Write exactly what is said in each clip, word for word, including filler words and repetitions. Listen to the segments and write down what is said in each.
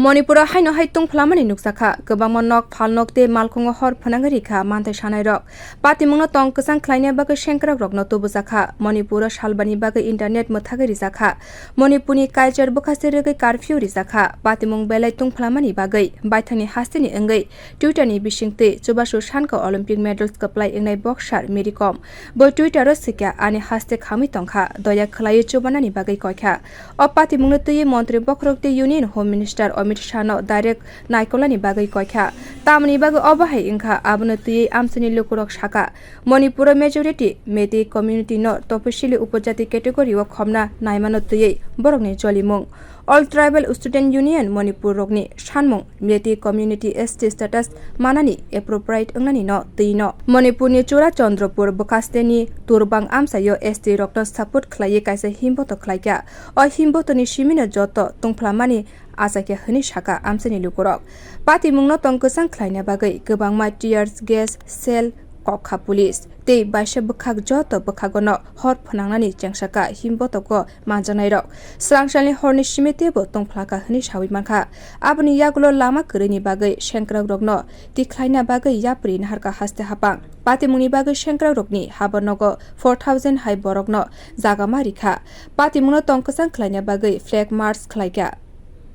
Manipuro haino hai tungphlamani nukjakha, kwbangma nok, phalnok tei malkhungo hor phwnangwi rikha manthai sanairok. Patimungno tong kwchang khlaina bagwi sengkrakrokno tubujakha. Manipuro salbani bagwi internet mwthagwi rijakha. Manipurni culture bwkhaste rwgwi curfew rijakha. Patimung belai tungphlamani bagwi baithangni hasteni wngwi Twitter ni bisingtwi chubachu sanka Olympic medals kwplai wngnai boxer Mary Kom. Bo Twitter o swikha, "Ani haste khamwi tongkha, doya khwlaiwi chubanani bagwi koikha." O patimungno twiwi montri bokhorok tei Union Home Minister Amit Shah no direct naikolnani bagwi koikha. Tamoni bagwi obo hai wngkha, abono twiwi amchaini lukurok sakha, Manipuro majority Meitei community no topisili upojati category o khopna naimano twiwi borokni jolimung. All Tribal Student Union Manipur rokni sanmung Meitei community S T status manani appropriate wngnani no twi no. Manipurni Churachandrapur bwkhasteni Turbang amchaio S T rokno support khlaiwi kaisa himboto khlaikha. O himbotoni simino joto tungphlamani achaikha hwnwi sakha amchaini lukurok. Patimungno tong kwchang khlaina bagwi kwbangma tears gas, shell, kokha police tei baisa bwkhak joto bwkhagono hor phwnangnani chengsakha himbotogo manjaknairok. Swrangsalni horni simi teibo tungphlakha hwnwi sawi mankha. Aboni yagulo lama kwrwini bagwi sengkrakrokno tikhlaina bagwi yapri naharkha haste hapang. Patimungni bagwi sengkrakrokni habornogo four thousand hai borokno jagama rikha. Patimungno tong kwchang khlaina bagwi flag march khlaikha.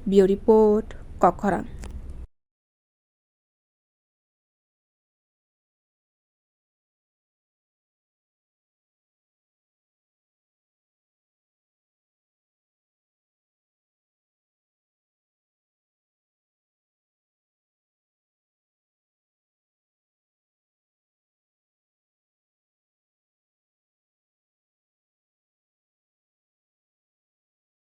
Bureau Report, Kokkhorang.